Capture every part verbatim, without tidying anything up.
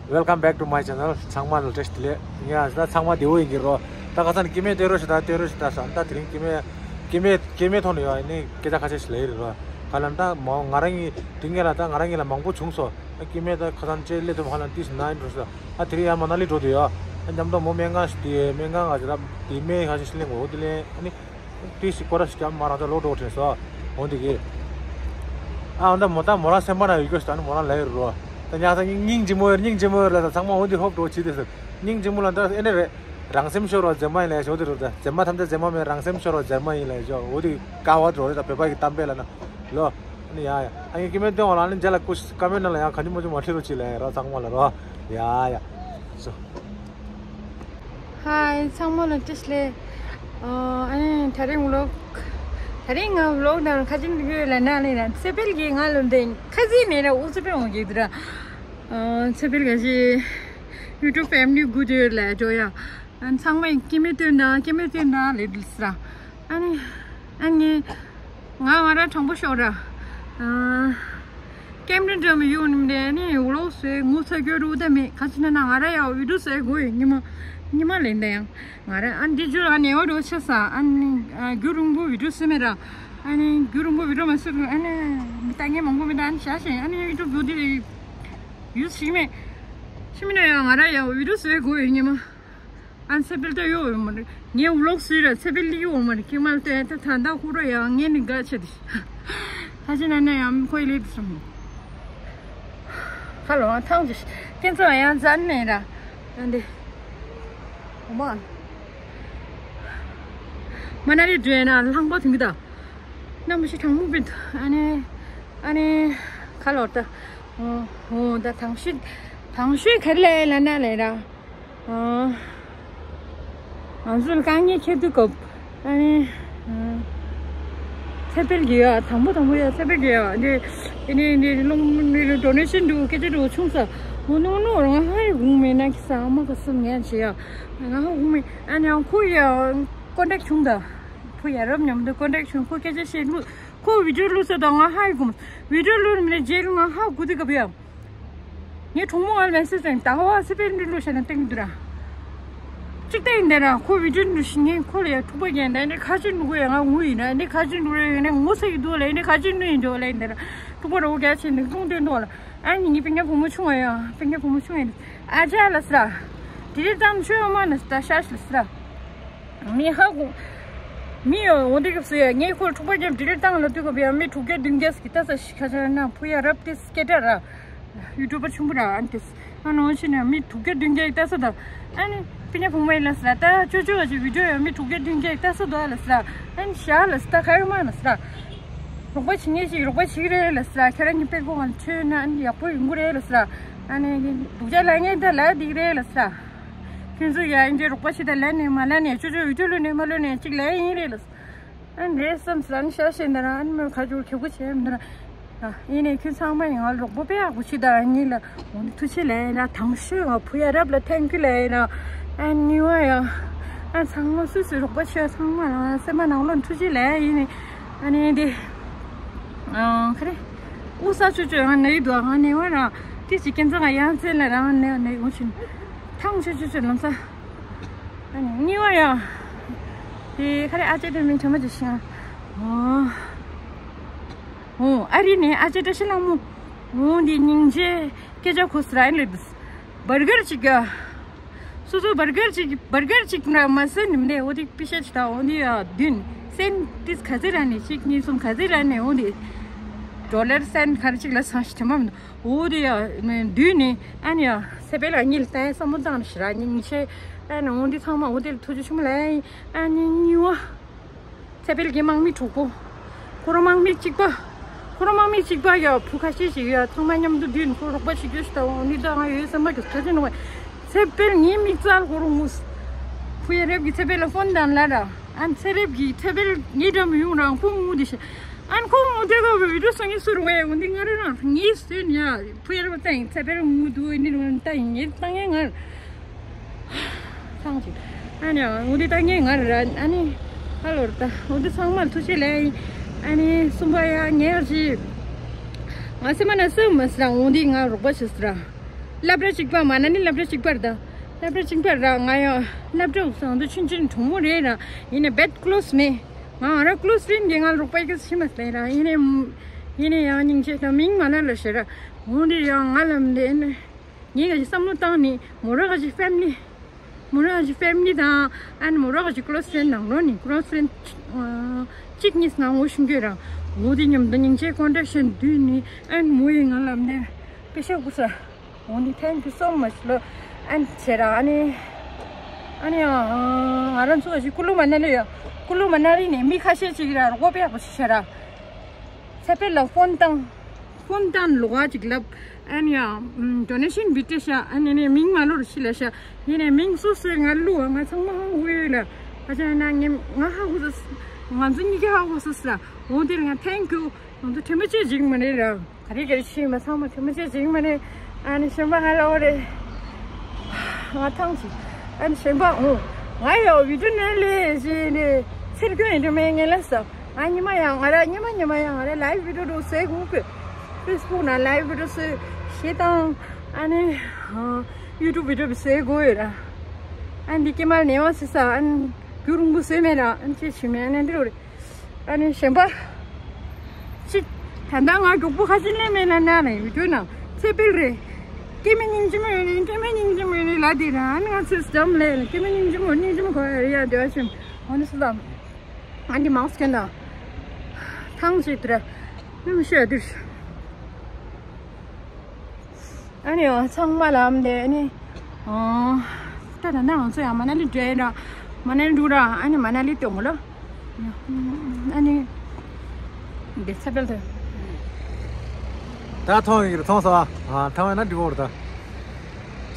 Welcome back to my channel. ཚང་མ་ལ་བཀྲ་ཤིས་བདེ་ལེགས། ཡ་ད་ཚང་མ་བདེ་བོ་ཡིན་གྱི་རོ། ད་ཁ་སང་ནས་སྐྱེ་དམན་སྟོན་རོགས་ཞེས་ད་སྟོན་རོགས་ཞེས་ད་ཟེར། ད་དེ་རིང་སྐྱེ་དམན་སྐྱེ་དམན་སྐྱེ་དམན་ཐོག་ནས་ཡོད་ནི་སྐད་ཆ་ཁ་ཤས་ཤིག་ལབ་ཡི་རེད་རོ། ག་ལ་ད་མོ་ང་རང་གི་དུས་ངན་ལ་ད་ང་རང་གི་ལ་མང་པོ་བྱུང་སོང་། ཨ་སྐྱེ་དམན་ད་ཁ་སང་ཅེ་སླེབས་ཐུབ་ཧ་ལམ་ཏིས་ན་ཡིན་འགྲོ་ས། ཨ་དེ་རིང་ཡང་མ་ན་ལི་འགྲོ་དུས་ཡོད། ཨ་མཉམ་དུ་མོ་སྨན་ཁང་ཞིག་དེ་སྨན་ཁང་ང་ཞིག་ད་དེ་སྨན་ཁང་ཞིག་ཤི་ལེན་གོ་དེ་ལེན་ཨ་ནི། ཏིས་སྐོར་ར་ཞིག་ཀྱང་མ་རང་ཚོ་ལོག་འགྲོ་དྲན་སོ། འོ་འདི་གི། ཨ་འོ་ད་མོ་ད་མོ་རང་སེམས་པ་ན་ཡོད་རྒྱུ་ཞིག་ད་ནི་མོ་རང་ལ་ཡོད་རོ། ད་ཉག་ད་སྙིང་རྗེ་མོ་ཡོད་སྙིང་རྗེ་མོ་ཡོད་ལ་ད་ཚང་མ་འོ་འདི་ཧོབ་འགྲོ་བྱེད་དེ་ཟེར། སྙིང་རྗེ་མོ་ལ་ད་ཨེ་ནས་རེད། རང་སེམས་ཤོར་བ་མཛེས་མ་ཡིན་ལ་ཞོ་དེ་རོ། ད་མཛེས་མ་ཐམས་ཅད་མཛེས་མ་མེད་རང་སེམས་ཤོར་བ་མཛེས་མ་ཡིན་ལ་ཞོ། འོ་འདི་ཀ་བ་འགྲོ་རེད་ད་བོད་པ་གི་གཏམ་དཔེ་ལ་ན། ལོ། ཨ་ནི་ཡ་ཡ། ཨ་ནི་སྐྱེ་དམན་སྟོན་བ་ལ་ནི་མཇལ་ལ་ཀུ་ཤི་ཀ་མེན་ནང་ལ་ཡང་ག་ནི་མོ་ཅུ་མ་ཁྲི་རོ་ཅི་ལ་ཡ་ར་ཚང་མ་ལ་རོ། ཡ་ཡ། སོ། ཧའི་ཚང་མ་ལ་བཀྲ་ཤིས་བདེ་ལེགས། ཨ་ནི་དེ་རིང་ཝི་ལོག་དེ་རིང་ང་ཝི་ལོག་ནང་ཁ་ཅིག་འདུག་ལ་ན་ལེ་ན་ཚེ་འཕེལ་གྱིས་ང་ལོ་འདི་ཁ་ཟིག་ནས་ན་ཨུ་ཚེ་འཕེལ་འོང་གི་འདུག་ར། ཨ་ཚེ་འཕེལ་ག་ཞིག་ཡུ་ཊུབ་ཕེ་མི་ལི་གུ་དེ་ལ་འགྲོ་ཡ། ཨ་ཚང་མ་སྐྱེ་དམན་སྟོན་ན་སྐྱེ་དམན་སྟོན་ན་ལེ་འདུག་ས། ཨ་ནི་ཨ་ནི། ང་ང་རང་དྲང་པོ་ཤོད་ར། ཨ། ཀེམ་ར་འདྲ་མི་ཡོང་ནི་མི་འདྲ་ནི་ཝི་ལོག་བཟོས་ངོ་ཚ་རྒྱུ་རུ་ད་མེད་ག་ཅི་ན་ན་ང་ར་ཡང་བི་ཌིའོ་བཟོས་དགོས་ཡོད་ཉི་མ་ཉི་མ་ལེན་ད་ཡང་ང་ར་ཨ་འདི་རྒྱུ་ལ་ནེ་བ་རོ་ཆ་ས་ཨ་ནི་རྒྱུ་རུང་པོ་བི་ཌིའོ་བཟོས་མེད་ར། ཨ་ནི་རྒྱུ་རུང་པོ་བི་ཌིའོ་མ་བཟོས་ཨ་ནི་མི་ལྟ་ངན་མང་པོ་མི་ལྟ་ཨ་ནི་བྱ་ཞིང་ཨ་ནི་ཡུ་ཊུབ་བི་ཌིའོ་དེ་ཡུ་ཤིག་མེད་ཤི་མི་ན་ཡང་ང་ར་ཡང་བི་ཌིའོ་བཟོས་དགོས་ཡོད་ཉི་མ། ཨ་ཚེ་འཕེལ་ལྟ་ཡོད་འོང་མ་རེད། ངས་ཝི་ལོག་བཟོས་ར་ཚེ་འཕེལ་ལི་ཡོད་འོང་མ་རེད། ཁྱེད་མ་ལྟ་ད་ད་ད་ཧུ་ར་ཡང་ངས་ནི་དགའ་ཆེ་དེ། ད་ཅི་ན་ན་ཡང་ཁོའི་ལས་དེ་སོང་། ཁ་ལོ་ཐང་ཅི་ཁྱེད་ཚོ་ཡང་མཛའ་ནས་ར། ཨ་འདི། འོ་མ། མ་ན་ལི་འདྲེ་ན་ལྷང་པོ་དེང་གི་ད། གནམ་གཤིས་གྲང་མོ་བི་འདུག་ཨ་ནི། ཨ་ནི། ཁ་ལོ་ད། འོ་འོ་ད་དང་ཤོས། དང་ཤོས་ག་རེ་ལས་ལ་ན་ལས་ར། ང་ཚོ་ལ་དཀའ་ངལ་འཁྱེར་དུས་སྐབས། ཨ་ནི། ཚེ་འཕེལ་གྱི་ཡ་དང་པོ་དང་པོ་ཡ་ཚེ་འཕེལ་གྱི་ཡ་འདི། ཨ་ནི་འདི་ལོང་འདི་ཌོ་ནེ་ཤན་འདུག་སྐད་ཆ་འདུག་ཆུང་ས། འོ་ནོ་ནོ་རང་ཧ་ཡི་གུང་མེད་ན་ཁི་ས་ཨ་མ་ག་སུ་ངན་བྱེད་ཡ། ང་ཧ་གུང་མེད་ཨ་ནི་ཡང་ཁོ་ཡ། ཀོན་ཊེག་བྱུང་ད། ཁོ་ཡ་རབ་མཉམ་དུ་ཀོན་ཊེག་བྱུང་ཁོ་སྐད་ཆ་བཤད་ལུགས། ཁོ་བི་ཌིའོ་བླུགས་ས་དང་ང་ཧ་ཡི་གོ་མ། བི་ཌིའོ་བླུགས་མི་རེད་རྗེས་ལ་ང་ཧ་གོ་དུས་སྐབས་ཡ། ངའི་གྲོགས་མོ་ང་ལ་མེ་སེ་ཇི་བཏང་ད་བ་སི་པེ་འདི་བླུགས་ཤ་ན་ཏིང་འདི་ར། གཅིག་ལྟ་ཡིན་ད་ར་ཁོ་བི་ཌིའོ་འདི་ཤི་ངས་ཁོ་ལ་ཡ་ཐུག་པ་རྒྱན་ད་ནི་ཁ་ཆུ་འདུག་གོ་ཡ་ང་ངུ་ཡིན་ན་ནི་ཁ་ཆུ་འདུག་རེ་ཡིན་ན་ངོ་ཚ་ཡི་འདུག་ལ་ཡིན་ན་ཁ་ཆུ་ནུ་ཡིན་འདུག་ལ་ཡིན་ད་ར། ཐུག་པ་རོ་རྒྱ་ཆེ་ནི་ཀྲུང་དོན་འདུག་ལ་ཨ་ནི་ངའི་པིན་ཉ་བུ་མོ་ཆུང་བ་ཡ་པིན་ཉ་བུ་མོ་ཆུང་ཡིན་ཨ་ཅག་ལ་སི་ར། དེ་རེད་ཙམ་ཆོས་ཡོད་མ་ན་སི་ད་ཤ་ཤི་ལ་སི་ར། མི་ཧ་གོ། མི་ཡོད་འོ་འདི་གི་སུ་ཡ་ངས་ཁོར་འཁྲུག་པ་རྒྱབ་ཌི་ལིཊ་བཏང་ལ་དུས་སྐབས་ཡ་མི་དྲུག་བརྒྱ་བདུན་བརྒྱ་ཟིག་ལྟ་ས་ཞིག་ཁ་ཆ་ན་ཕུ་ཡ་རབ་ཏེ་སྐད་གྲགས་ར། ཡུ་ཊུབ་པ་ཆུང་པོ་ར་ཨན་ཏེ་སི། ཨ་ནོ་ཆི་ན་མི་དྲུག་བརྒྱ་བདུན་བརྒྱ་ལྟ་ས་དང་། ཨ་ནི་པི་ཉ་བུ་མོ་ཡིན་ལ་སི་ར་ད་ཅོ་ཅོ་བ་ཅི་བི་ཌིའོ་ཡ་མི་དྲུག་བརྒྱ་བདུན་བརྒྱ་ལྟ་ས་དོ་ལ་སི་ར། ཨ་ནི་ཤ་ལ་སི་ད་ཁ་ཡོད་མ་ལ་སི་ར། རོགས་པ་བྱེད་ངེས་ཤིག་རོགས་པ་བྱེད་ཀྱི་རེད་ལ་སི་ར་ཁྱེད་རང་གི་དཔེ་ཁོ་ང་ཆོས་ན་ཨ་ནི་ཡག་པོ་ཡོང་གི་རེད་ལ་སི་ར། ཨ་ནི་སྡུག་ཅག་ལ་ངས་ད་ལ་འདི་གི་རེད་ལ་སི་ར། ཁྱོད་ཚོ་ཡ་ཨིན་ཇི་རོགས་པ་བྱེད་ད་ལ་ནས་མ་ལ་ནས་ཅོ་ཅོ་བི་ཌིའོ་ལོ་ནས་མ་ལོ་ནས་གཅིག་ལ་ཡིན་རེད་ལ། ཨ་ནི་རེད་བསམ་སི་ར་ཨ་ནི་ཤ་ཤེས་འདི་ར་ཨ་ནི་མོ་ཁ་ཅུར་ཁྱེད་ཁུ་བྱས་འདི་ར། ཡིན་ནས་ཁྱོད་ཚང་མ་ཡིན་ང་རོགས་པ་དཔེ་ཡག་པོ་བྱེད་ད་ཨ་ནི་ལ་འོ་ནི་ཐུགས་རྗེ་ལས་ལ་དང་ཤོས་ང་བུ་ཡ་རབ་ལ་ཐེང་ཀྱུ་ལས་ལ་ཨ་ནི་བ་ཡ་ཨ་ཚང་མ་སུས་སུས་རོགས་པ་བྱས་ཚང་མ་ལ་སེམས་པ་ནང་ལོགས་ཐུགས་རྗེ་ལས་ཡིན་ནས་ཨ་ནི་འདི་ཨ་ཁ་རེ་ཨུ་ས་ཆུ་ཆུ་ང་ནི་འདུག་ང་ནི་བ་ར་དེ་ཅི་ཀན་ཚང་ང་ཡང་ཚེ་ལ་རང་ནི་ནི་འུ་ཆུན་ཐང་ཆུ་ཆུ་ཆུ་ལམ་ས་ཨ་ནི་ནི་བ་ཡ་དེ་ཁ་རེ་ཨ་ཅེ་དེ་མིན་ཆ་མ་ཅི་ཤི་ང་ཨོ། ཨོ་ཨ་རི་ནས་ཨ་ཅེ་བཀྲ་ཤིས་ལྷ་མོ། ཨོ་འདི་སྙིང་རྗེ་སྐད་ཆ་གོ་སི་ར་ཨེ་ལེ་དུས། བར་གར་ཅིག་ག་སོ་སོ་བར་གར་ཅིག་བར་གར་ཅིག་ན་མ་སེ་ནི་མ་ནས་ཨོ་འདི་པི་ཤ་ཅི་ད་ཨོ་འདི་ཡ་བདུན་སེན་ཏིས་ག་ཚེ་ར་ནས་གཅིག་གཉིས་གསུམ་ག་ཚེ་ར་ནས་ཨོ་འདི་ཌོ་ལར་སེན་ག་རེ་ཅིག་ལ་སང་ཞིག་དྲན་པ་མི་འདུག་ཨོ་འདི་ཡ་བདུན་ནས་ཨ་ནི་ཡ་སེ་པེ་ལ་གཉིས་ལ་ཏན་བསམ་བློ་བཏང་ཞིག་ར་སྙིང་རྗེ་ཨ་ནི་ཨོ་འདི་ཚང་མ་ཨོ་འདི་ལ་ཐུགས་རྗེ་ཆེན་པོ་ལ་ཨ་ནི་གཉིས་པ། ཚེ་འཕེལ་གྱི་དམག་མི་དྲུག་པོ། ཁོ་རང་དམག་མི་གཅིག་པ། ཁོ་རང་དམག་མི་གཅིག་པ་ཡ་བུ་ཁ་ཤས་ཤིག་ཡ་ཚང་མ་མཉམ་དུ་བསྡུས་ནས་ཁོ་རོགས་པ་བྱེད་རྒྱུ་ཞིག་དང་འོ་ནི་ད་ང་ཡོད་སེམས་པ་གི་ཁ་ཆེ་ནོ་བས། ཚེ་འཕེལ་ངའི་མིག་རྩལ་ཁོ་རང་ངུས། བུ་ཡ་རབ་ཀྱི་ཚེ་འཕེལ་ལ་ཕོན་དང་ལ་ར། ཨ་ཚེ་རབ་ཀྱི་ཚེ་འཕེལ་ངའི་འགྲམ་ཡོང་རང་ཁོ་ངུ་དེ་ཤ། ཨ་ཁོ་ངུ་དེ་ག་བི་ཌིའོ་སང་ངེ་སུ་རུ་བས་འོ་འདི་ང་རེ་རང་ངའི་སོན་ཡ། བུ་ཡ་རབ་ཏང་ཚེ་འཕེལ་ངུ་དུ་འོ་ནི་རུ་ཏང་ངེ་ཏང་ངེ་ང་། ཐང་ཅིག་ཨ་ནི་འོ་འདི་ལྟ་ངས་ང་ར་ཨ་ནི་ཧ་ལོ་ར་ད་འོ་འདི་ཚང་མར་ཐུགས་རྗེ་ལེ། ཨ་ནི་གསུམ་པ་ཡ་ངས་ཅི་ང་སེམས་མ་ན་སེམས་མ་སི་ར་འོ་འདི་ང་རོགས་པ་བྱེད་སི་ར་ སློབ་གྲྭ་གཅིག་པ་མ་ན་ལི་སློབ་གྲྭ་གཅིག་པར་དང་། སློབ་གྲྭ་གཅིག་པར་ར་ང་ཡང་སློབ་གྲྭ་འུ་ཚང་དུ་ཆུང་ཆུང་གྲོགས་མོ་རེད་ར། ཡིན་ནའི་བེད་ཀློ་སི་མེད། ང་ང་ར་ཀློ་སི་ཕེ་རེན་ཌི་གི་ང་རོགས་པ་གི་ཤི་མ་སླེ་ར། ཡིན་ནའི་ཡིན་ནའི་ཡང་སྙིང་རྗེ་དང་མིང་མ་ན་ལ་ཞེས་ར། འོ་འདི་ཡང་ང་ལ་མི་འདི་ནི་ངས་ག་ཅིག་བསམ་བློ་བཏང་ནི་མོ་ར་ག་ཅིག་ཕེ་མི་ལི། མོ་རང་གི་ཕེ་མི་ལི་དང་ཨན་མོ་རང་གི་ཀློ་སི་ཕེ་རེན་ཌི་ནང་ལོགས་ནས་ཀློ་སི་ཕེ་རེན་ཌི་གཅིག་གཉིས་ང་ངོ་ཤེས་ཀྱི་རང་། འོ་དེ་མཉམ་དུ་སྙིང་རྗེ་ཀོན་ཊེག་ཤན་བསྡུས་ནས་ཨན་མོ་ཡིས་ང་ལབ་ནས་པེ་ཤ་དགོས་ས། འོ་ནི་thank you so much ལོ། ཨན་བྱས་ར་ཨ་ནི་ཨ་ནི་ང་རང་ཚོ་ག་ཅིག་ཀུ་ལུ་མ་ན་ལི་ཡོད། ཀུ་ལུ་མ་ན་ལི་ནས་མི་ཁ་ཤས་ཅིག་ར་རོགས་པ་པེ་ཡག་པོ་ཞིག་བྱས་ར། ཚེ་འཕེལ་ལ་ཕོན་བཏང་། ཕོན་བཏང་ལོག་ག་ཅིག་ལབ། ཨན་ཡ་ཌོ་ནེ་ཤན་བི་ཏེ་ཤ་ཨན་ནི་མིང་མ་ལོར་ཤི་ལ་ཤ། ཡིན་ནའི་མིང་སོ་སོའི་ང་ལུ་ང་ཚང་མ་ཧ་གོ་ཡོད་ལ། ཨ་ཅག་ན་ངས་ང་ཧ་གོ་སོ། ང་ཚོ་གཉིས་ཀྱི་ཧ་གོ་སོ་ལ། འོ་དེར་ང་thank you ང་ཚོ་ཁྲེལ་མ་བྱེད་ཅིག་མ་རེད་ར། ག་རེ་ག་རེ་ཤི་མ་ཚང་མ་ཁྲེལ་མ་བྱེད་ཅིག་མ་རེད། ཨ་ནི་གཞན་པ་ང་ལ་འོ་རེད། ང་ཐང་ཆི། ཨན་གཞན་པ་འོ། ང་ཡོ་བི་ཏུ་ནེ་ལེ་ཞེས་ནས་ཚེར་སྐྱོན་ཡིན་དུ་མེད་ངེས་ལ་ས། ང་ཉི་མ་ཡང་ང་ར་ཉི་མ་ཉི་མ་ཡང་ང་ར་ལའིབ་བི་ཏུ་ཏུ་བཟོས་དགོས་པས། ཕེ་སི་བུག་ན་ལའིབ་བི་ཏུ་ཏུ་བཟོས་ཞེས་དང་། ཨ་ནི་ཡུ་ཊུབ་བི་ཏུ་ཏུ་བཟོས་དགོས་ཡོད་ར། ཨ་འདི་ཀྱེ་མར་ནེ་བ་སི་ས་ཨན་རྒྱུ་རུང་པོ་བཟོས་མེད་ར་ཨན་ཅེ་ཆི་མེད་ཨ་ནི་འདི་རུ་རེད། ཨ་ནི་གཞན་པ། ཅིག་ད་ལྟ་ང་མགྱོགས་པོ་ཁ་ཤས་ལེན་མེད་ན་ན་ནས་ཡོད་དུས་ན་ཚེ་འཕེལ་རེད། སྐྱེ་མེད་སྙིང་རྗེ་མོ་ཡོད་ནི་སྐྱེ་མེད་སྙིང་རྗེ་མོ་ཡོད་ནི་ལ་དེ་རང་ང་ཚོས་འཇམ་ལས་སྐྱེ་མེད་སྙིང་རྗེ་མོ་སྙིང་རྗེ་མོ་གོ་ཡ་རེད་ཡ་དེ་བ་ཆེམ་འོ་ནི་སུ་དང་ཨ་འདི་མང་སྐྱོན་དང་ཐང་ཞིག་དུ་ར་ནི་མི་ཤེས་ཡ་དུས། ཨ་ནི་ཚང་མ་ལ་ཨམ་དེ་ཨ་ནི། ད་ད་ནང་ང་ཚོ་ཡང་མ་ན་ལི་འགྲོ་ཡིན་ར། མ་ན་ལི་འགྲོ་ར་ཨ་ནི་མ་ན་ལི་སྟོན་གོ་ལ། ཨ་ནི། འདི་ཚ་བལ་དུ། ད་མཐོང་ཡོད་ཀྱི་རེད་མཐོང་སོང་ཨ། མཐོང་ཡོད་ན་འགྲིག་གོ་རེད་ད།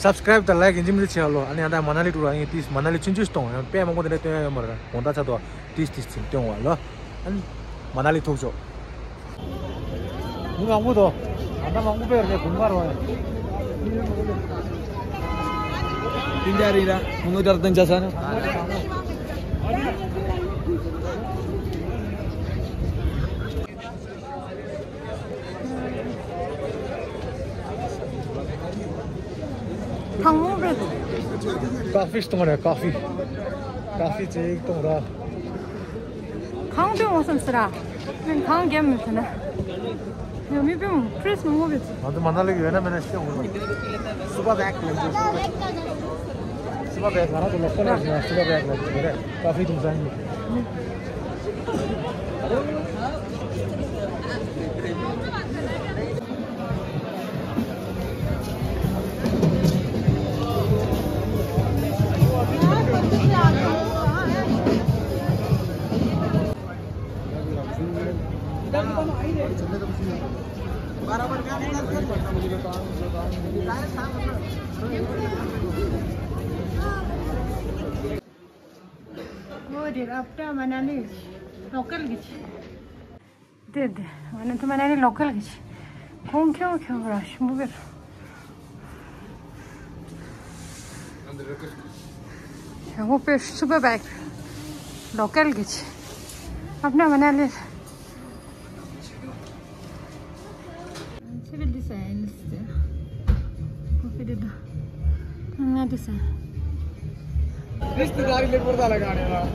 སབ་སི་ཀ་རེབ་དང་ལའིག་ཡིན་གཅིག་མིན་གཅིག་བྱེད་ཨ་ལོ། ཨ་ནི་ཡང་ད་མ་ན་ལི་འགྲོ་ར་ཡིན་ཏིས་མ་ན་ལི་ཆུང་ཆུང་ཞིག་གཏོང་ཡང་དཔེ་མང་པོ་དེ་འདྲ་སྟོན་ཡ་ཡོད་མ་རེད་དགོང་དག་ཆ་ཏོ་ཏིས་ཏིས་ཅིག་སྟོན་བ་ལོ། ཨ་ནི་མ་ན་ལི་ཐུག་ཆོག་མི་མང་པོ་འདུག་ཨ་ད་མང་པོ་པས་རེད་དགུན་ཁ་རོ། སྤུན་ཀྱག་རེད་ར་ཁོང་ཚོ་ལྟར་སྟོན་བྱ་ས་ནི། ཐང་མོ་རེད། ཀ་ཧྥེ་གཏོང་ར་ཀ་ཧྥེ། ཀ་ཧྥེ་ཅིག་གཏོང་ར། གང་སྟོན་འོང་སམ་ཟེར་ར། ནི་གང་རྒྱབ་མི་ཟེར་ན། ཡང་མི་དཔེ་མང་པྲེས་མང་པོ་བེད། ང་ཚོ་མ་ན་ལི་ཡོད་ན་མེད་ན་ཤེས་འོང་། སུ་པར་བེག་ལ་འཇུ། སུ་པར་བེག་ང་རང་ཚོ་ལོ་ཁོ་ན་ཞིག་སུ་པར་བེག་ལ་འཇུ་རེད་ཀ་ཧྥེ་དུང་ས་ཡིན། འོ་དེ་རབ་ཏ་མ་ན་ལི་ལོ་ཀལ་གི་ཆེ། དེ་དེ་མ་ན་དེ་མ་ན་ལི་ལོ་ཀལ་གི་ཆེ། ཁོང་ཁྱོད་ཁྱོད་ར་ཞིམ་པོ་བེར། ཞང་པོ་པེ་སུ་པར་བེག་ལོ་ཀལ་གི་ཆེ། ཨབ་ན་མ་ན་ལི། Civil design. Copy de da. Na de sa. रिश्तेदारी ले पर्दा लगाने वाला।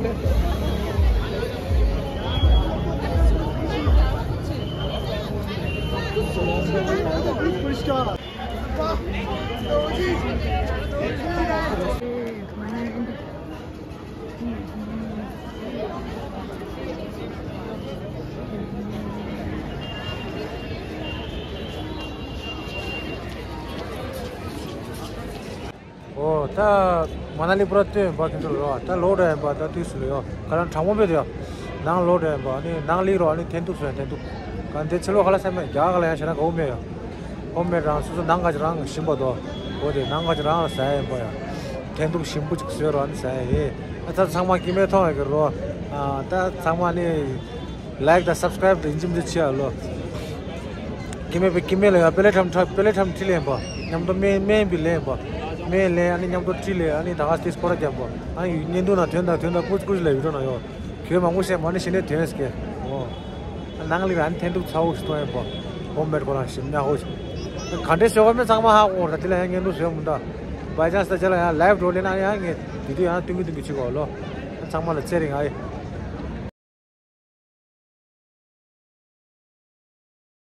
ཨོ་ད་མ་ན་ལི་པུ་ར་སྟོན་པ་དེ་ཚོ་ལོ་ད་ལོ་འདྲ་ཡིན་པ་ད་དུས་སུ་ལ་ཡོད་ག་རང་གྲང་མོ་བེད་ཡོད་ནང་ལོ་འདྲ་ཡིན་པ་ནི་ནང་ལི་རོ་ནི་འཐེན་ཐུག་སོ་ཡང་འཐེན་ཐུག་ག་འདི་ཚེ་ལོ་ག་ལ་སེམས་མེད་རྒྱ་ག་ལ་ཡང་བྱས་ན་གའུ་མེད་ཡོད། ཨོ་མེད་རང་སོ་སོ་ནང་ག་ཅི་རང་ཞིམ་པ་དོ། ཨོ་དེ་ནང་ག་ཅི་རང་ལ་ཟ་ཡ་ཡིན་པ་ཡ། འཐེན་ཐུག་ཞིམ་པོ་ཅིག་བཟོས་རོགས་ནི་ཟ་ཡ་ཡིན། ཨ་ད་ཚང་མ་སྐྱིད་མེད་མཐོང་ཡ་གི་རོ། ཨ་ད་ཚང་མ་ནི་ལའིག་དང་སབ་སི་ཀ་རེབ་དང་ཡིན་གཅིག་མིན་གཅིག་བྱེད་ཡ་ལོ། སྐྱིད་མེད་པའི་སྐྱིད་མེད་ལ་ཡ་པེ་ལེ་ཁྲམ་ཁྲ་པེ་ལེ་ཁྲམ་ཁྲི་ལེན་པ། མཉམ་དུ་སྨན་སྨན་པི་ལེན་པ། སྨན་ལེན་ཨ་ནི་མཉམ་དུ་ཁྲི་ལེན་ཨ་ནི་ད་ག་སྟེ་སྐོར་ར་རྒྱབ་པ། ཨ་ནི་བརྙན་ཐུང་ན་དོན་དང་དོན་དང་ཀུ་ཅི་ཀུ་ཅི་ལ་ཡུ་ཊུབ་ན་ཡོད། གྱོད་མང་པོ་བཤད་མ་ནི་ཤི་ནས་དོན་སྐད། ཨོ། ནང་ལི་ར་ཨ་ནི་འཐེན་ཐུག་ཚ་བོ་ཞིག་གཏོང་ཡིན་པ། ཧོམ་མེད་ཁོ་རང་ཞིམ་ཉག་ཧོ་ཞིག་ག་འདྲས་བཟོས་པ་མེད་ཚང་མ་ཧ་གོ་ར། དེ་ལ་ཡང་བརྙན་ཐུང་བཟོས་མི་འདུག་བའི་ཅན་སི་ད་ཅ་ལ་ཡང་ལའེབ་འགྲོ་ལེ་ན་ཡང་ངས་དེ་དུས་ཡང་སྟོན་གི་སྟོན་གི་བྱེད་གོ་ལོ། ཚང་མ་ལ་ཚེ་རིང་ཨའི།